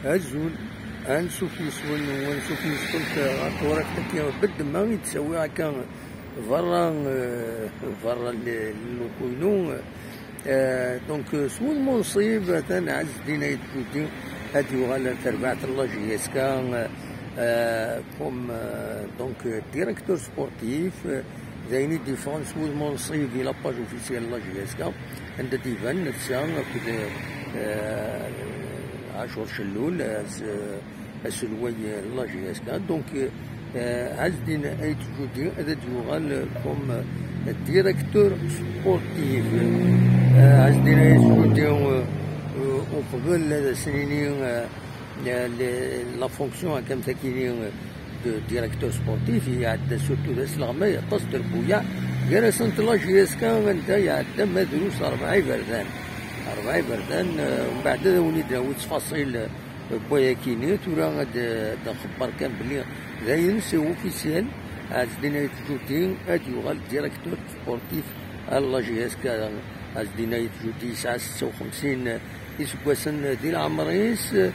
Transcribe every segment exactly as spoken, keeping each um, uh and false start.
Azul, ansuf yes-wen, ansuf yes-wen ɣer tewriqt-agi n ddemma i d-ttawiɣ akka berra, eh, berra n, n luku-inu. Eh, donc, eh, s wudem unṣib, atan Ɛezdin Ayt Judi ad yuɣal ar terbaɛt n la J S K, eh, comme, eh, donc, eh, directeur sportif, eh, d ayen i d-yeffɣen s wudem unṣib i la page officielle n la J S K, anda d-iban netta akked, eh, Ɛacur Cellul, eh, s-, aselway n la J S K. Donc, eh, Ɛezdin Ayt Judi ad d-yuɣal comme, eh, directeur sportif. Eh, Ɛezdin Ayt Judi, eh, eh, uqbel ad as-nini, eh, eh, le-, la fonction, akka am takini, eh, de directeur sportif, iɛedda surtout d asleɣmay, aṭas n trebbuyaɛ, gar-asent la J S K, anda iɛedda ma drus rebɛa iberdan. Rebɛa iberdan, eh, umbeɛd ad awen-id-nawi ttfaṣil, eh, n wayakini, tura ad, ad nxebber kan belli d ayen, c'est officiel, Ɛezdin Ayt Judi ad yuɣal directeur sportif à la J S K. Ɛezdin Ayt Judi yesɛa setta u xemsin iseggasen di leɛmer-is.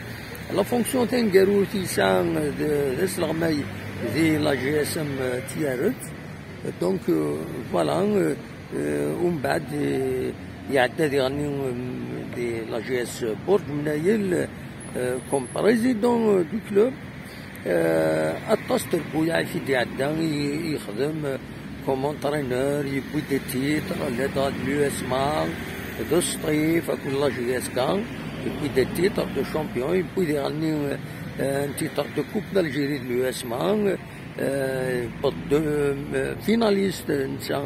La fonction taneggarut yesɛa d, d asleɣmay di la J S M Tiaret. Donc, euh, voilà, euh, euh, umbeɛd, euh, iɛedda diɣenni, euh, di la J S Burǧ Mnayel, euh, comme président, euh, du club. Euh, aṭas n trebbuyaɛ i d-iɛedda, i, i yexdem, euh, comme entraîneur, yewwi-d des titres, ladɣa d l'U S M A, d Sṭif, akked la J S K, yewwi-d des titres de champion, yewwi diɣenni, euh, un titre de Coupe d'Algérie de l'U S M A, euh, yewweḍ-d, euh, finaliste, netta,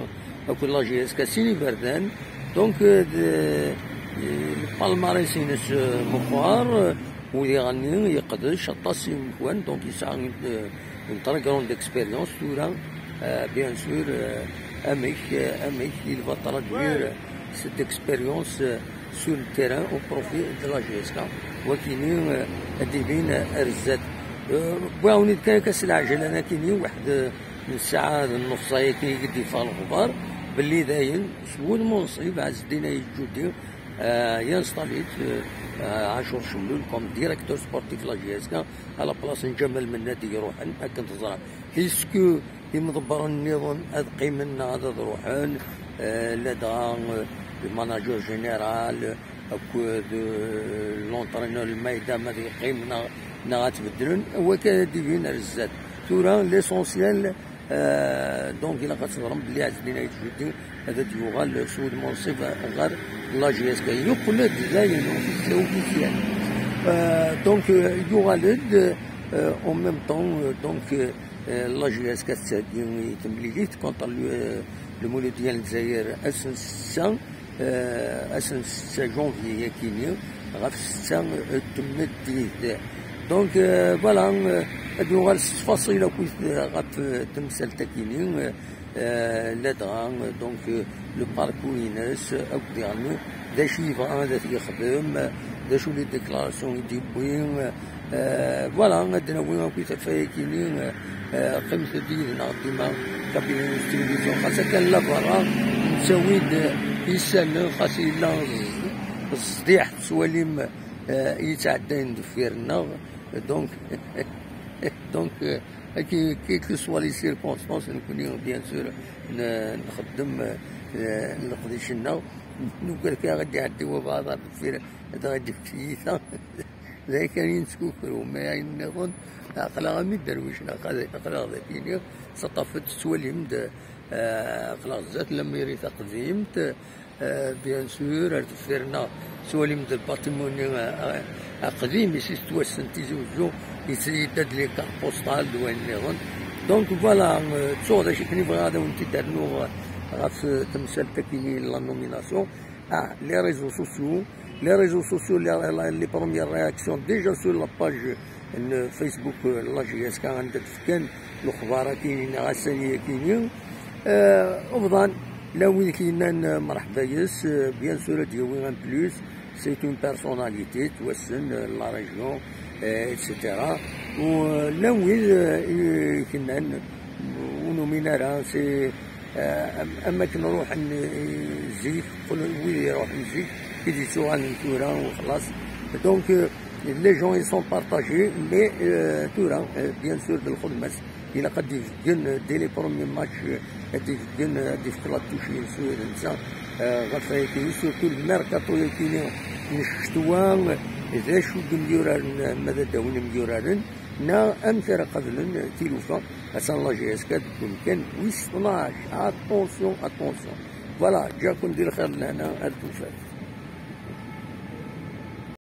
akked la J S K sin iberdan. Donc, euh, d, euh, le palmarès-ines, euh, meqqer, euh, u diɣenni yeqdec aṭas n yimeḥwan, donc yesɛa une, euh, une très grande expérience. Tura, euh, bien sûr, euh, amek, euh, amek il va traduire, euh, cette expérience, euh, sur le terrain au profit de la J S K. Wakini, euh, ad d-ibin, euh, ar zdat. Euh, wwiɣ-awen-id kan akka s leɛjel, anakini, waḥed, euh, n ssaɛa d nnefṣ ayagi i d-yeffeɣ lexbar belli dayen s wudem unṣib Ɛezdin Ayt Judi, euh, yenstallit, euh, euh, Ɛacur Cellul comme directeur sportif la J S K à la place n Ǧamal Mennad i iruḥen, akken teẓram. Est-ce que imḍebbren nniḍen ad qqimen neɣ ad, ad ruḥen, euh, ladɣa, euh, le manager général, akked, euh, l'entraîneur, lmayda ma ad yeqqim neɣ, neɣ ad t-beddlen, wakka ad d-ibin ar zdat. Tura, l'essentiel, euh, donc, ilaq ad teẓrem belli Ɛezdin Ayt Judi ad d-yuɣal s wudem unṣib ɣer la J S K. Yeqqel-d dayen officiel. Euh, donc, euh, yuɣal-d, euh, en même temps, euh, donc, euh, la J S K tettheggi i temlilit contre le, euh, le Mouloudia n Lezzayer ass n ssetta, euh, ass n ssetta janvier-yakini, ɣef ssetta, euh, n tmeddit. Donc, euh, voilà, euh, ad nuɣal s ttfaṣil akkit, euh, ɣef, euh, temsalt-akini, euh, euh, ladɣa, euh, donc, euh, le parcours-ines, euh, akked diɣenni, d acu yebɣa ad t-yexdem, euh, d acu les déclarations i d-yewwi, euh, Euh, voilà, ad d-nawi akkit ɣef wayakini, euh, euh, qqimet-d yid-neɣ dima, Kabyle News Télévision, xas akken la berra, nettawi-d, euh, isallen, xas yella ẓ-, ẓdiḥ, tettwalim, euh, yettɛeddayen deffir-nneɣ. Donc, donc, euh, quelles que soient les circonstances, nekkni, bien sûr, n-, nxeddem, euh, leqdic-nneɣ, nugad kan ad d-iɛeddi wabɛaḍ ar deffir, ad aɣ-d-yefk tiyita. D akken i nettkukru, ma ayen nniḍen, aql-aɣ am iderwicen, aql-, aql-aɣ d akini, teṭṭafet, tettwalim-d, eh, aql-aɣ zdat la mairie taqdimt, eh, bien sûr, ar deffir-nneɣ tettwalim-d lbatimu-nni, eh, aqdim, i s-yettwassen Tizi Uzzu, yedda-d les cartes postales d wayen nniḍen. Donc, voilà, eh, ttuɣ d acu i bɣiɣ ad awen-t-id-rnuɣ ɣef temsalt-akini n la nomination. Ah, les réseaux sociaux, les réseaux sociaux, les, les, les premières réactions déjà sur la page n Facebook, euh, la J S K, anda d-fkan lexbar akini neɣ ass-agi akini. Euh, bḍan, llan wid i yennan, euh, mṛeḥba yes, euh, bien sûr, ad d-yawi un plus, c'est une personnalité, tettwassen, euh, la région, euh, et cetera. U, euh, llan wid, euh, i yennan, ur numin ara, c'est, euh, am, am akken ruḥen, euh, zik, qqlen wid iruḥen zik, i d-yettuɣalen tura, u xlaṣ. Donc, euh, Les gens ils sont partagés, mais euh, tura, euh, bien sûr, d lxedma-s. Ilaq ad d-ibeggen, euh, dès les premiers matchs, euh, ad d-ibeggen, euh, ad d-ifk la touche-ines netta, euh, ɣef wayagi, surtout le mercato-yagi n ccetwa, euh, d acu i d-myuraren, euh, ma d ad d-awin imyuraren, neɣ amek ara qablen, euh, tilufa. Atan la J S K deg umkan wis tnac. Attention, attention. Voilà, ǧǧiɣ-ken di lxir d lehna, ar tufat.